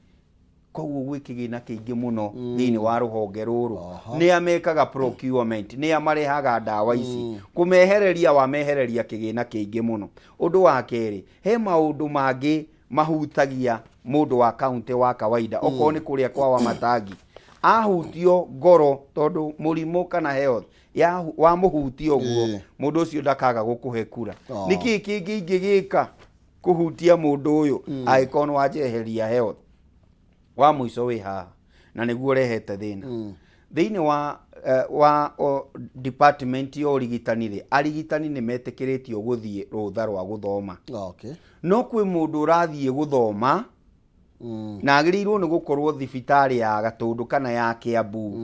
Koguo gwĩ kĩgĩna kĩingĩ mũno thĩinĩ wa rũhonge rũrũ. Nĩ a mekaga procurement, nĩ a marehaga ndawa ici, kũmehereria wamehereria kĩgĩna kĩingĩ mũno. Ũndũ wa kerĩ, he maũndũ mangĩ mahutagia mũndũ wa kaunti wa kawaida. Okorwo nĩ kũrĩa kwa Wamatangi, ahutio ngoro tondũ mũrimũ kana health ya wamũhutia ũguo, mũndũ ũcio ndakaga gũkũhe kura. Nĩkĩ kĩngĩ ingĩgĩka kũhutia mũndũ ũyũ angĩkorwo nĩ wanjeheria health? Wa mũico wĩ haha na nĩguo ũrehete thĩna thĩinĩ wa department ya ũrigitani rĩ, arigitani nĩ metĩkĩrĩtio gũthiĩ rũtha rwa gũthoma. No kwĩ mũndũ ũrathiĩ gũthoma na agĩrĩirwo nĩ gũkorwo thibitarĩ ya Gatũndũ kana ya Kiambu,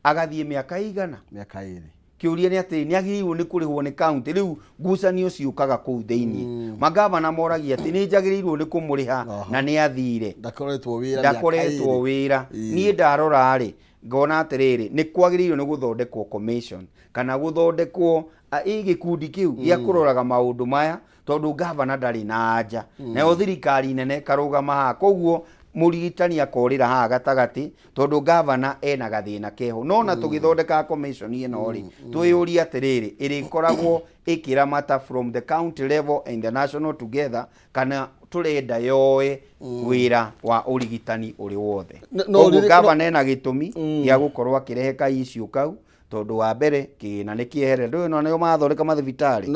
agathiĩ mĩaka igana. Mĩaka 2. Kĩũria nĩ atĩ nĩ agĩrĩirwo nĩ kũrĩhwo nĩ kaunti? Rĩu ngucanio ciũkaga kũu thĩinĩ. Magavana moragia atĩ nĩ njagĩrĩirwo nĩ kũmũrĩha na nĩ athire? Ndakoretwo wĩra mĩaka Ndakoretwo 2. wĩra. Niĩ ndarora rĩ, ngona atĩrĩrĩ, nĩ kwagĩrĩirwo nĩ gũthondekwo commission kana gũthondekwo ĩ gĩkundi kĩu gĩa kũroraga maũndũ maya, tondũ gavana ndarĩ na anja, nayo thirikari nene ĩkarũgama haha. Koguo mũrigitani akorĩra haha gatagatĩ tondũ gavana ena gathĩna keho. No na tũgĩthondeka commission ĩno rĩ, twĩyũrie atĩrĩrĩ, ĩrĩkoragwo ĩkĩramata from the county level and the national together, kana tũrenda yoe wĩra wa ũrigitani ũrĩ wothe? No Koguo gavana ena gĩtũmi gĩa gũkorwo akĩrehe ka issue kau, tondũ wa mbere kĩgĩna nĩ kĩehere. Ndũĩ no nĩo marathondeka mathibitarĩ.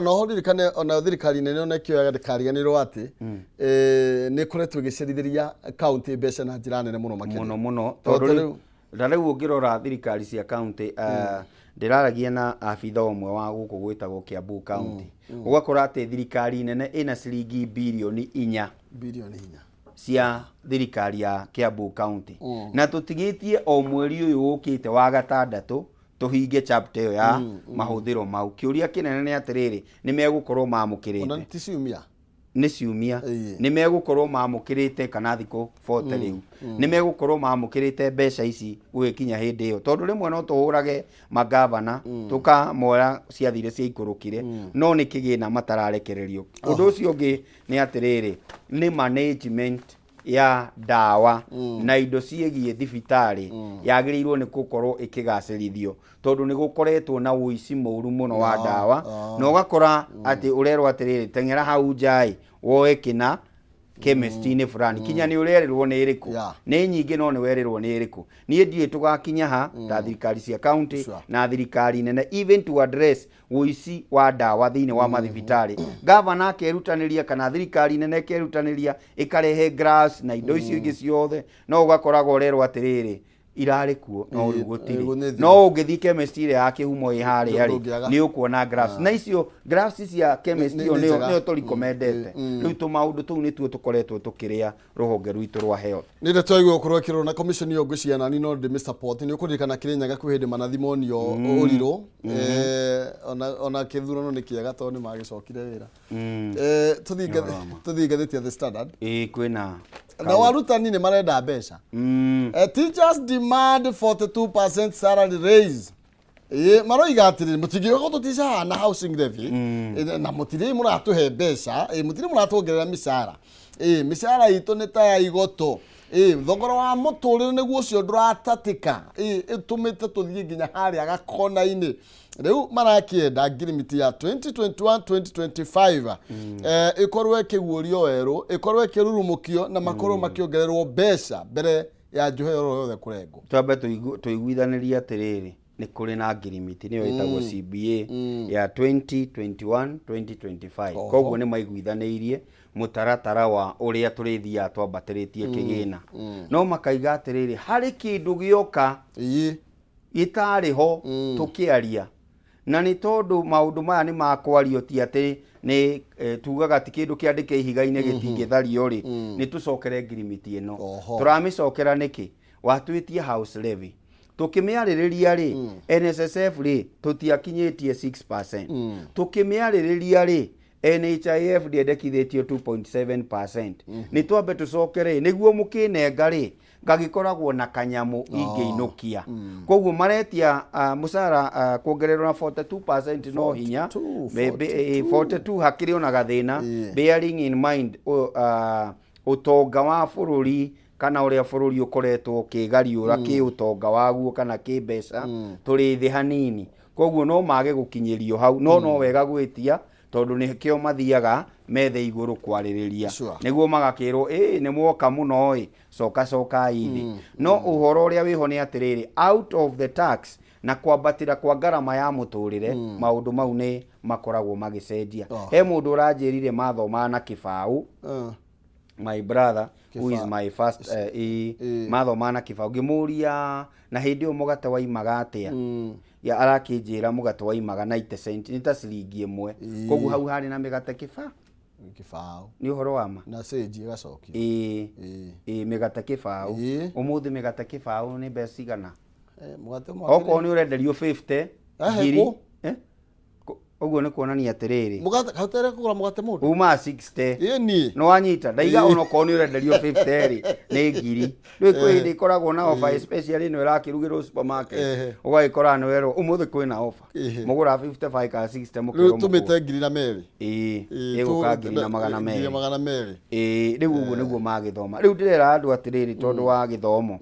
No ho ririkane ona thirikari nene ona ĩkĩoyaga, ndĩkariganĩrwo atĩ nĩ ĩkoretwo ĩgĩcerithĩria kaunti mbeca na njĩra nene mũno makĩria. Mũno mũno. Tondũ tondũ rĩu na rĩu ũngĩrora thirikari cia kaunti, ndĩraragia na abitha ũmwe wa gũkũ gwĩtagwo Kiambu County, ũgakora atĩ thirikari nene ĩna ciringi birioni 4. Birioni 4. Cia thirikari ya Kiambu County, na tũtigĩtie o mweri ũyũ ũkĩte wa gatandatũ tũhinge chapter ĩyo ya mahũthĩro mau. Kĩũria kĩnene nĩ atĩrĩrĩ, nĩ megũkorwo Ona mamũkĩrĩte? ti ciumia. Nĩ ciumia. Ĩĩ. Nĩ megũkorwo mamũkĩrĩte kana thikũ 40 rĩu nĩ megũkorwo mamũkĩrĩte mbeca ici gũgĩkinya hĩndĩ ĩyo, tondũ rĩmwe no tũhũrage magavana tũkamoya ciathire ciaikũrũkire, no nĩ kĩgĩna matararekererio. Ũndũ ũcio ũngĩ nĩ atĩrĩrĩ, nĩ management ya ndawa na indo ciĩgiĩ thibitarĩ yagĩrĩirwo nĩ gũkorwo ĩkĩgacĩrithio, tondũ nĩ gũkoretwo na ũici mũru mũno wa ndawa, na ũgakora atĩ ũrerwo atĩrĩrĩ, teng'era hau nja-ĩ, woe kĩna chemist-inĩ fulani, kinya nĩ ũrerĩrwo nĩ ĩrĩkũ. Nĩ nyingĩ, no nĩ werĩrwo nĩ ĩrĩkũ. Niĩ ndiũĩ tũgakinya ha ta thirikari cia county na thirikari nene, even to address ũici wa ndawa thĩinĩ wa mathibitarĩ. Gavana akerutanĩria kana thirikari nene ĩkerutanĩria ĩkarehe grass na indo icio ingĩ ciothe, no ũgakoraga ũrerwo atĩrĩrĩ, irarĩ kuo no rĩu Ĩĩ, gũtirĩ. ĩĩ, nĩ thiru. No ũngĩthiĩ chemist ĩrĩa ya kĩhumo ĩ harĩa rĩ, Ndũngĩaga. nĩ ũkuona graphs, na icio graphs cia chemist ĩyo nĩ nĩyo njega. Nĩyo tũrecommendete. Rĩu tũmaũndũ tũu nĩtuo tũkoretwo tũkĩrĩa rũhonge rwitũ rwa health. Nĩ ndeto ya gũkorwo ĩkĩrwo na commission ĩyo, ngwĩciria nani no ndĩmĩ support. Nĩ ũkũririkana Kĩrĩnyaga kwĩ hĩndĩ manathi monio ũrirũ. Ona kĩthurano nĩ kĩega tondũ nĩ magĩcokire wĩra. Tũthiĩ ngathĩti ya The Standard. Ĩĩ, kwĩna Nao arutani nĩ marenda mbeca. Teachers demand 42% salary raise. Ĩĩ, maroiga atĩrĩrĩ, mũtingĩũka gũtũtica haha na housing levy na mũtirĩ mũratũhe mbeca, mũtirĩ mũratuongerera mĩcara. Mĩcara itũ nĩ ta ya igoto. Thogora wa mũtũrĩre nĩguo ũcio ndũratatĩka. Ĩtũmĩte tũthiĩ nginya harĩa gakona-inĩ. Rĩu marakĩenda ngirimiti ya 2021-2025 ĩkorwo ĩkĩguũrio werũ, ĩkorwo ĩkĩrurumũkio na makorwo makĩongererwo mbeca mbere ya njohero oro yothe kũrengwo. Twambe tũiguithanĩrie atĩrĩrĩ, nĩ kũrĩ na ngirimiti, nĩyo ĩtagwo CBA ya 2021 2025. Koguo nĩ maiguithanĩirie mũtaratara wa ũrĩa tũrĩthiaga twambatĩrĩtie kĩgĩna, no makaiga atĩrĩrĩ, harĩ kĩndũ gĩoka gĩtarĩ ho tũkĩaria, na nĩ tondũ maũndũ maya nĩ makwario, ti atĩ nĩ tugaga ti kĩndũ kĩandĩke ihiga-inĩ gĩtingĩthario rĩ, nĩ tũcokere ngirimiti ĩno. Tũramĩcokera nĩkĩ? Watwĩtie house levy, tũkĩmĩarĩrĩria rĩ, NSSF rĩ, tũtiakinyĩtie 6%. Tũkĩmĩarĩrĩria rĩ, NHIF ndĩendekithĩtio 2.7%. Nĩ twambe tũcokere nĩguo mũkĩnenga rĩ, ngagĩkoragwo na kanyamũ ingĩinũkia. Koguo maretia mũcara kuongererwo na 42% no hinya. 42, 42 hakĩrĩ ona gathĩna. Bearing in mind ũtonga wa bũrũri kana ũrĩa bũrũri ũkoretwo ũkĩgariũra kĩ ũtonga waguo kana kĩ mbeca, tũrĩ thĩ hanini, koguo no mage gũkinyĩrio hau, no wega gwĩtia tondũ nĩkĩo mathiaga methe igũrũ kwarĩrĩria. Nĩguo magakĩrwo ĩ nĩ mwoka mũno ĩ, coka cokai thĩ. No ũhoro ũrĩa wĩho nĩ atĩrĩrĩ, out of the tax na kwambatĩra kwa ngarama ya mũtũrĩre, maũndũ mau nĩ makoragwo magĩcenjia. He mũndũ ũranjĩrire mathomaga na kĩbaũ. My brother who is Kĩbaũ. my first mathomaga na kĩbaũ. Ngĩmũria na hĩndĩ ĩyo mũgate waimaga atĩa, ya arakĩnjĩra mũgate waimaga 90 cent, nĩ ta ciringi 1. Koguo hau harĩ na mĩgate kĩba Kĩbaũ. Nĩ ũhoro wa ma. Na cĩnji ĩgacokio. Ĩĩ. Ĩĩ, mĩgate kĩbaũ. Ũmũthĩ mĩgate kĩbaũ nĩ mbeca cigana? Mũgate ũmwe Okorwo nĩ ũrenderio 50 Ehe, ngiri. kũ? Eh? Ũguo nĩ kuonania atĩrĩrĩ, Mũgate hautere kũgũra mũgate mũndũ. Uma 60. Ĩĩ niĩ. Nĩ wanyita ndaiga, onokorwo nĩ ũrenderio 50 rĩ, nĩ ngiri. Rĩu kwĩ hĩndĩ ĩkoragwo na offer, especially ĩno ĩrakĩrugĩrwo supermarket. Ũgagĩkora nĩ werwo ũmũthĩ kwĩna offer, mũgũra 55 kana 60 Rĩu mũkerwo tũmĩte ngiri na merĩ. Ĩĩ. Ĩĩ, Ĩgũka 1,200. 1,200. Ĩĩ, rĩu ũguo nĩguo magĩthoma. Rĩu ndĩrera andũ atĩrĩrĩ, tondũ wa gĩthomo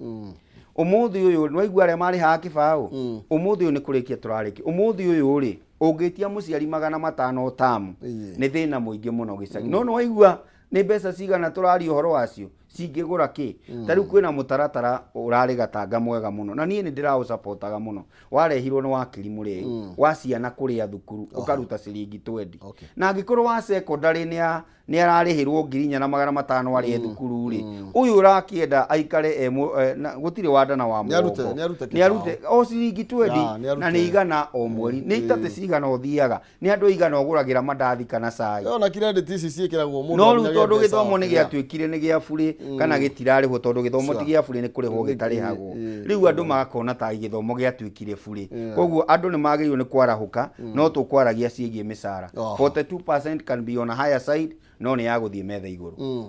ũmũthĩ ũyũ nĩwaigua arĩa marĩhaga kĩbaũ, ũmũthĩ ũyũ nĩ kũrĩkia tũrarĩkia. Ũmũthĩ ũyũ rĩ, ũngĩtia mũciari 500 tamu, nĩ thĩna mũingĩ mũno gĩcagi. No nĩwaigua nĩ mbeca cigana tũraria ũhoro wacio cingĩgũra kĩ? Ta rĩu kwĩna mũtaratara ũrarĩ gatanga mwega mũno, na niĩ nĩ ndĩraũcapotaga mũno, warehirwo nĩ wakiri mũrĩi wa ciana kũrĩa thukuru, ũkaruta ciringi 20. Na angĩkorwo wa secondary nĩ ararĩhĩrwo 4,500 arĩ thukuru rĩ, ũyũ ũrakĩenda aikare gũtirĩ wanda na wa mũgongo. Nĩarute nĩ arute o ciringi 20. Ya, nĩarute. Na nĩ 100 o mweri, nĩ itatĩ cigana ũthiaga, nĩ andũ aigana ũgũragĩra mandathi kana cai. Ona credit ici ciĩkĩragwo mũndũ No rĩu aminyage tondũ mbeca gĩthomo nĩ o kĩrĩa. Gĩatuĩkire nĩ gĩa burĩ kana gĩtirarĩhwo, tondũ gĩthomo ti gĩa burĩ, nĩ kũrĩhwo gĩtarĩhagwo. Rĩu andũ magakona ta gĩthomo gĩatuĩkire burĩ. Koguo andũ nĩ magĩrĩirwo nĩ kwarahũka, no tũkwaragia ciĩgiĩ mĩcara. 42% can be on a higher side. No nĩ ya gũthiĩ metha igũrũ.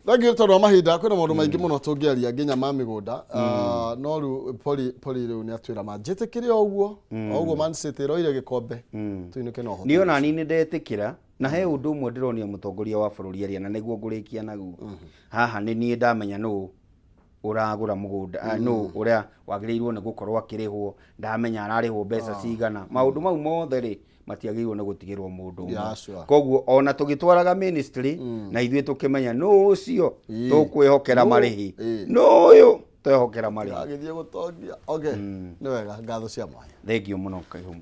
Thengiũ tondũ wa mahinda, kwĩna maũndũ maingĩ mũno tũngĩaria nginya ma mĩgũnda. Ah, no rĩu poli rĩu nĩ atwĩra ma njĩtĩkĩre o ũguo o ũguo Man City ĩroire gĩkombe, tũinũke na ũhoti. Niĩ ona niĩ nĩ ndetĩkĩra, na he ũndũ ũmwe ndĩronia mũtongoria wa bũrũri aria, na nĩguo ngũrĩkia naguo haha. Nĩ niĩ ndamenya nũ ũragũra mũgũnda, nũ ũrĩa wagĩrĩirwo nĩ gũkorwo akĩrĩhwo, ndamenya ararĩhwo mbeca cigana. Maũndũ mau mothe rĩ, matiagĩrĩirwo nĩ gũtigĩrwo mũndũ ũmwe. Koguo ona tũgĩtwaraga ministry na ithuĩ tũkĩmenya nũ ũcio tũkwĩhokera Nũ? marĩhi, nũ ũyũ twehokera marĩhi. Agĩthiĩ gũtongia. Okay, nĩ wega, ngatho cia mwanya. Thengio mũno, Kaihumo.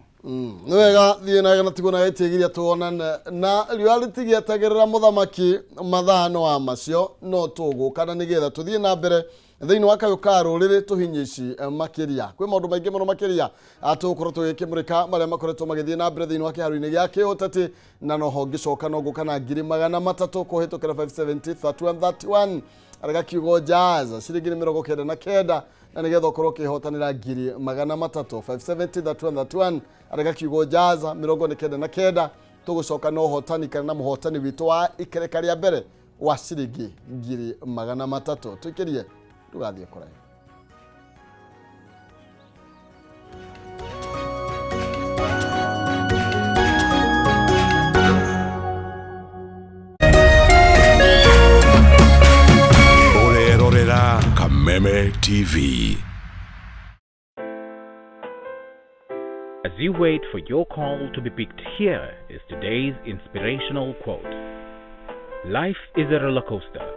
Nĩ wega, thiĩ na na tigwo na gĩtigiria tuonane na riũa rĩtigĩetagĩrĩra mũthamaki mathano wa macio, no tũgũka na nĩgetha tũthiĩ na mbere thĩinĩ wa kayũ ka rũrĩrĩ tũhinye ici makĩria. Kwĩ maũndũ maingĩ mũno makĩria tũgũkorwo tũgĩkĩmũrĩka marĩa makoretwo magĩthiĩ na mbere thĩinĩ wa kĩharo-inĩ gĩa kĩũteti, na noho ngĩcoka no ngũka na 300,000 kũhĩtũkĩra 570 31 31, arega kiugo jazz, ciringi nĩ 99, na nĩgetha ũkorwo ũkĩhotanĩra 300,000. 570 31 31, arega kiugo jazz, 99. Tũgũcoka na ũhotani kana na mũhotani witũ wa ikereka rĩa mbere wa ciringi 300,000. Tũikĩrie, ndũgathiĩ kũraihu. Ũrerorera Kameme TV. As you wait for your call to be picked, here is today's inspirational quote. Life is a roller coaster.